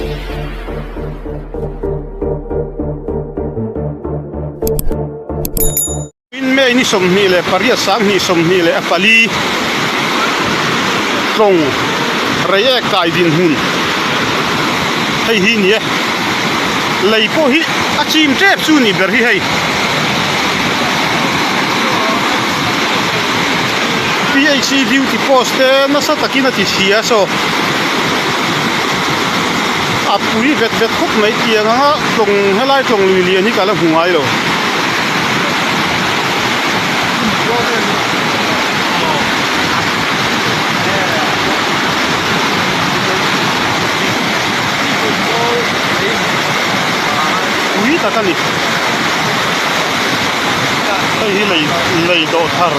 In May ni 28 24 tlawng Reiek kai dinhmun hei hi ni e lei pawh hi a chim tep chu ni ber hi hei PHC duty post te nasa takin a ti chhia saw a pui vet vet khawp mai tiang anga tlawng helai tlawng lui lian hi ka la hmu ngai lo. Pui tak a ni. Hei hi lei lei dawh thar.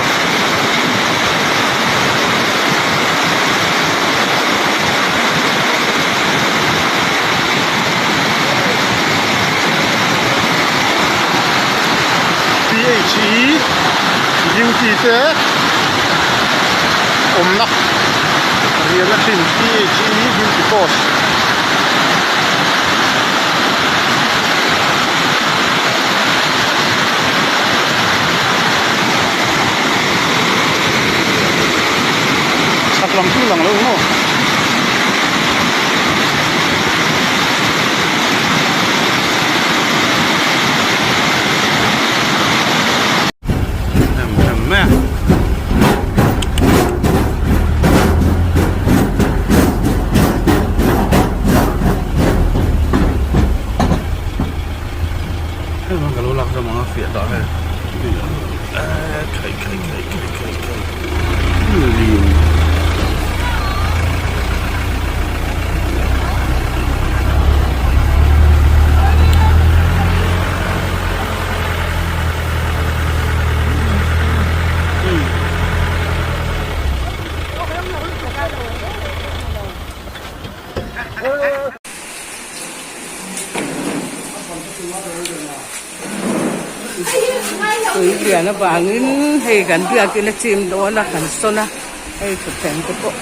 PHE duty te awmna riahna thin PHE duty post chhak lam chu lang lo maw. Tui lian avangin hei kan biakin a chim dawn a kan sawn a hei thutthleng te pawh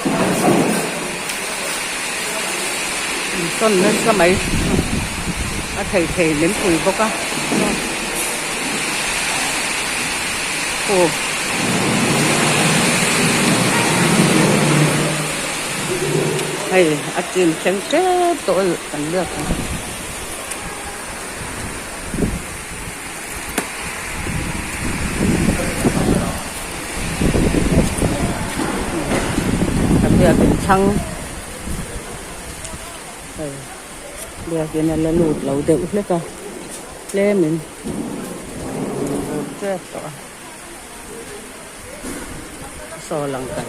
an sawn nasa mai a thei thei min pui bawk a aw. Hei a chim thleng tep tawh a kan biak ang. Ka biakin thlang hei biakin a la lut lo deuh hlek a tlemin lut tep tawh a saw lang ta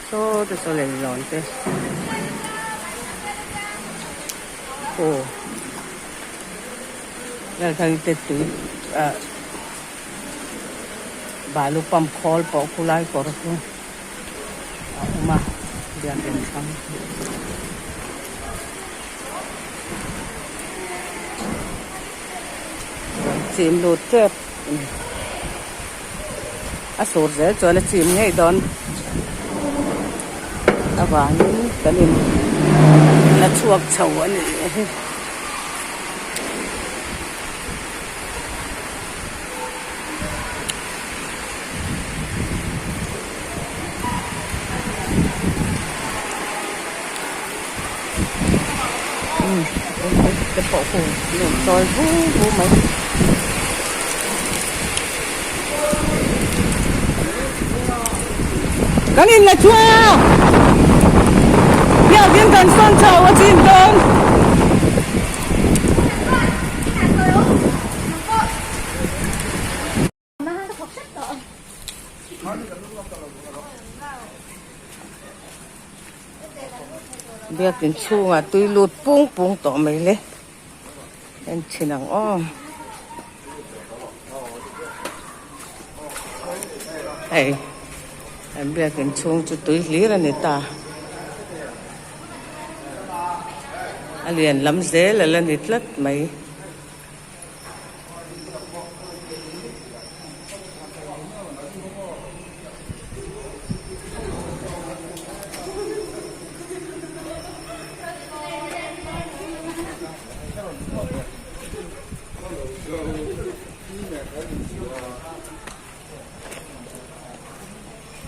saw te saw leihlawn te. Aw lalthang te tui ah balu pump khawl pawh khulai kawr chu a awm a biakin thlang chim lut tep a sur zel chuan a chim ngei dawn avangin kan in la chhuak chho a ni hi. Te pawh khu nuam chawi vu vu mai. Kan in la chhuak biakin kan sawn chho a chin dawn. Biakin chhungah tui lut pung pung tawh mai le en thin ang aw hei an biakin chhung chu tui hlir a ni ta a lian lam zel a la ni tlat mai.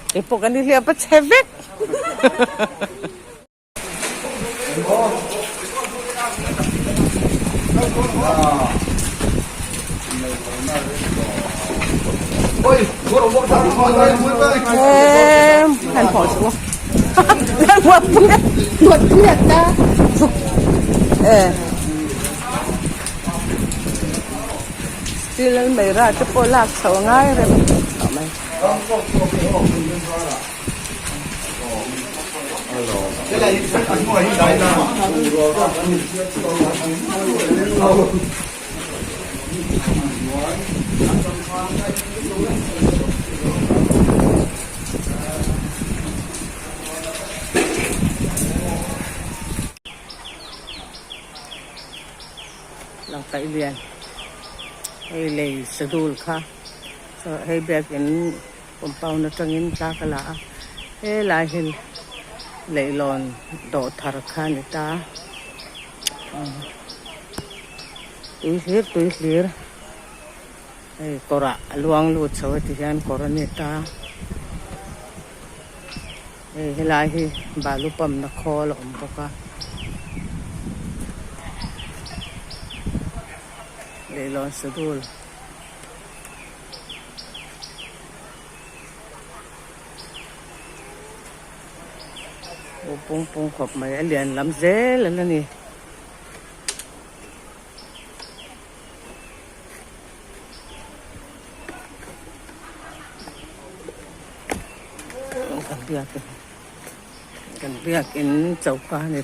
Keipawh kan nihliap a chhe vek. Steel almeira te pawh lak chhoh a ngai rem tawh mai. Lo kaih lian hei lei schedule kha hei biakin Compound atangin tla ka la a, helai hi leihlawn dawh thar kha a ni ta, tui hlir tui hlir hei kawrah a luang lut chho a ti hian kawr a ni ta, hei helai hi balu pump na khawl a awm bawk a, leihlawn schedule. Aw pung pung khawp mai a lian lam zel a la ni. Kan biakin kan biakin choka a ni.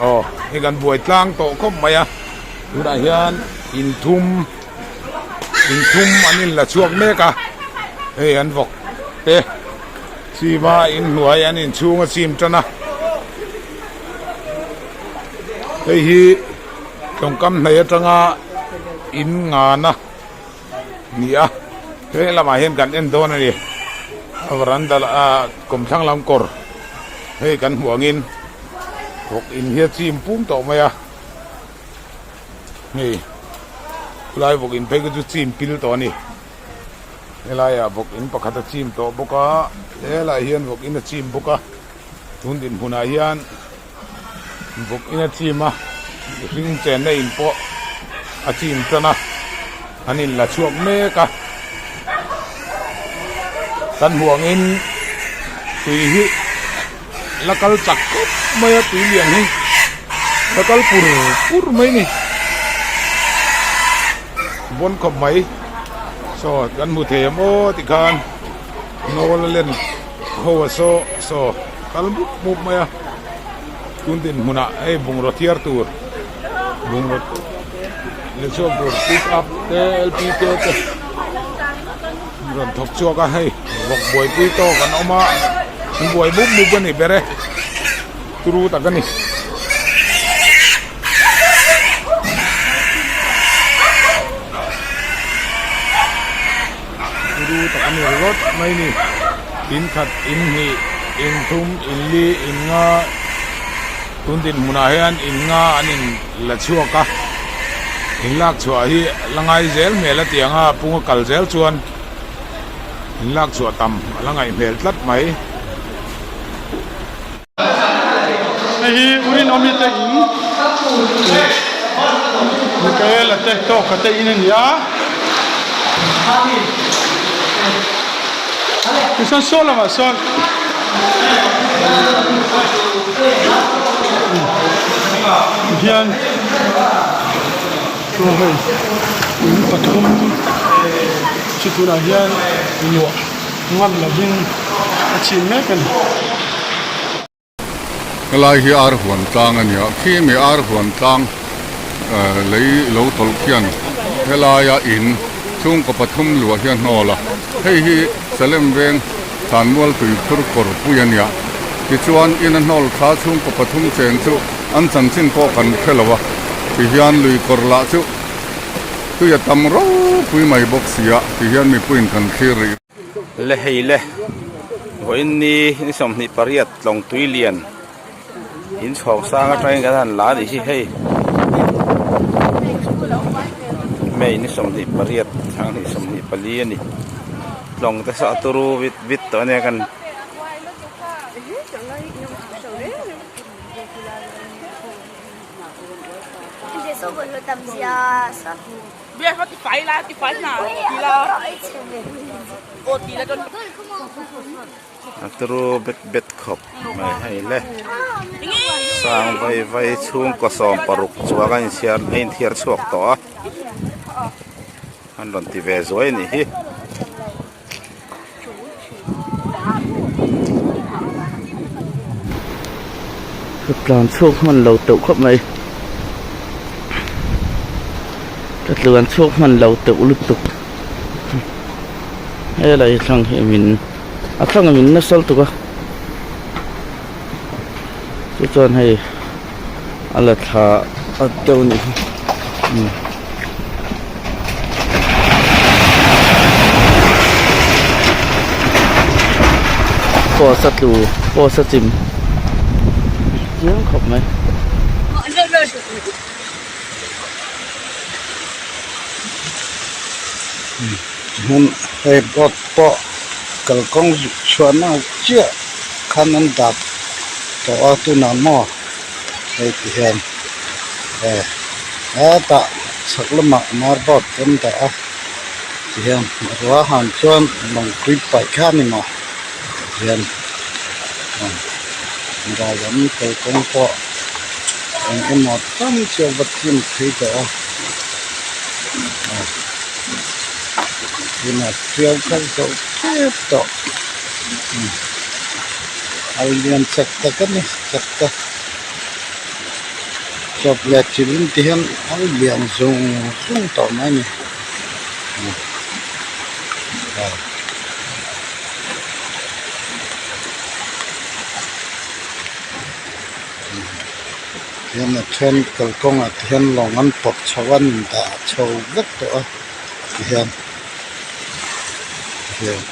Aw hei kan buai tlang tawh khawp mai a tunah hian inthum inthum an inla chhuak mek a hei an vawk te chim a inhnuai an inchhung a chim tan a hei hi tawngkam hnai atanga in ngana ni a he lamah hian kan en dawn a ni a varanda ah kawmthlang lam kawr hei kan hmuh angin vawk in hi a chim pum tawh mai a hei khulai vawk in phei kha chu chim pil tawh a ni helaiah vawk in pakhat a chim tawh bawk a helaiah hian vawk in a chim bawk a tun dinhmunah hian. Vawk in a chim a, mihring chenna in pawh a chim tan a, an in la chhuak mek a, kan hmuh angin tui hi la kal chak khawp mai a tui lian hi la kal pur pur mai a ni bawn khawp mai saw kan hmu thei ang aw tikhan nawl a len ho a saw saw kal mup mup mai a tun dinhmunah hei bungraw thiar tur bungraw leh chhuak tur pick up te l p k te rawn thawk chhuak a hei vawk buaipui tawk an awm a an buai mup mup a ni ber e turu tak a ni. Turu tak a ni ringawt mai ni. In khat, in hnih, in thum, in li, in nga tun dinhmunah hian in nga an in la chhuak a. In lak chhuah hi la ngai zel hmel a ti ang a, pung a kal zel chuan in lak chhuah tam a la ngaih hmel tlat mai. Hei hi Urinawmi te in Mikaela te tawka te in a ni a. Tichuan saw lamah sawn hian chu hei in pathum chu tunah hian luah ngam lovin a chhin mek a ni. Helai hi ar huan tlang a ni a, khi mi ar huan tlang lei lo tawlh khian helaia in chhungkaw pathum luah hi a hnawl a, hei hi Salem veng Thlanmual tuiphur kawr pui a nia, tichuan in a hnawl thla chhungkaw pathum chen chu an chanchin pawh kan hre lo a, tihian lui kawr lah chu tui a tam ropui mai bawk si a, tihian mipuiin kan thlir rih. Le hei le, vawiin ni ni 28 tlawng tui lian in chhawng sang atangin kan han la a nih hi hei May ni 28 sanghnih 24 a ni. Tlawng te saw a turu vit vit tawh ania kan A turu bet bet khawp mai hei le sang vai vai chhungkaw 16 chuang a inchhiar a inthiar chhuak tawh a an rawn ti ve zuai a nih hi. Ka tlan chhuak hman lo teuh khawp mai ka tlan chhuak hman lo teuh lutuk helai thlang hi min a thlang min nasa lutuk a chu chuan hei a la thla a deuh a nih hi umm. Post a tlu post a chim chiang khawp mai. Hmun hei boat pawh kalkawng chhuahna chiah khan an dah tawh a tunah maw hei ti hian eh hetah chhak lamah mar boat an dah a ti hian ruah han chuan lawngpui paih kha a ni maw ti hian ral lam kalkawng pawh eng emaw tam chu a va chim phei tawh a. Tunah tiau kal zawh tep tawh a lian chak tak a ni chak tak chawp leh thil in ti hian a lian zung zung tawh mai a ni. Hian a then kalkawngah te hian lawng an pawt chho a an indah chho vek tawh a tihian tihian.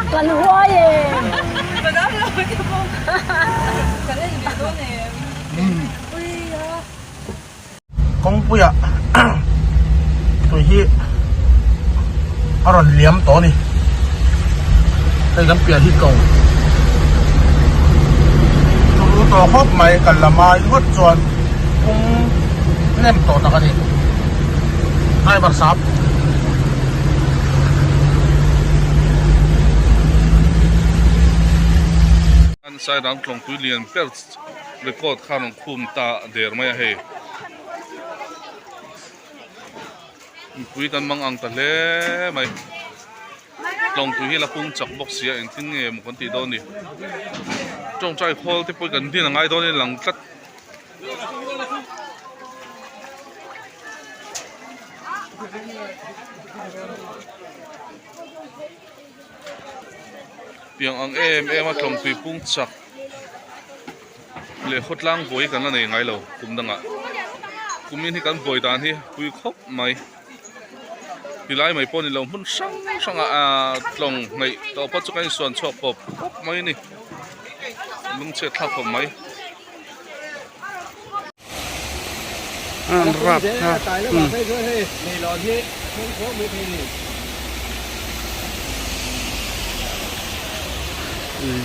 Kan huai e. Kawngpuiah tui hi a rawn liam tawh a ni. Hei kan piah hi ko turu tawh khawp mai kan la mai ngawt chuan kawng hnem tawh tak a ni. Driver sap. Sairang tlawngpui lian ber record khan rawn khum ta der mai a hei. Mipui kan mang ang ta hle mai. Tlawngpui hi la pung chak bawk sia engtin nge maw kan tih dawn ni. Tawngtai khawl te pawh hi kan din a ngai dawn in a lang tlat. Tiang ang em em a tlawngtui pung chak leh khawtlang buai kan la nei ngai lo kum dangah kumin hi kan buai dan hi pui khawp mai tilai mai pawh ni lo hmun hrang hrang ah aaa tlawng hnaih tawh pawh chu kan insuan chhuak pawp pawp mai a ni lungchhiat thlak khawp mai. An rap kha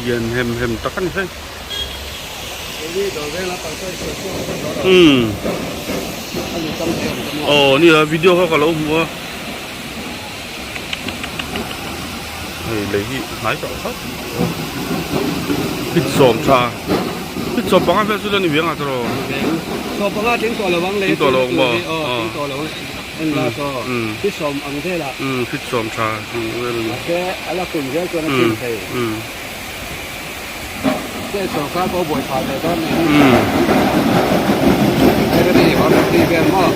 lian hem hem tak a ni hei umm aw nia video kha ka lo hmu a hei lei hi hnai tawh khawp hit sawm tha. Hit sawm panga vel chu la ni ve ang a tawh. Sawm panga tling tawh lo ang le. Tling tawh lo ang maw? Aw tling tawh lo ang en la saw. Hit sawm ang vel ah. Hit sawm tha ang vel a ni. Mahse a la kum zel chuan a chin thei. State sorkar pawh buai phah ve dawn nen. Ready, 1 3 vel maw?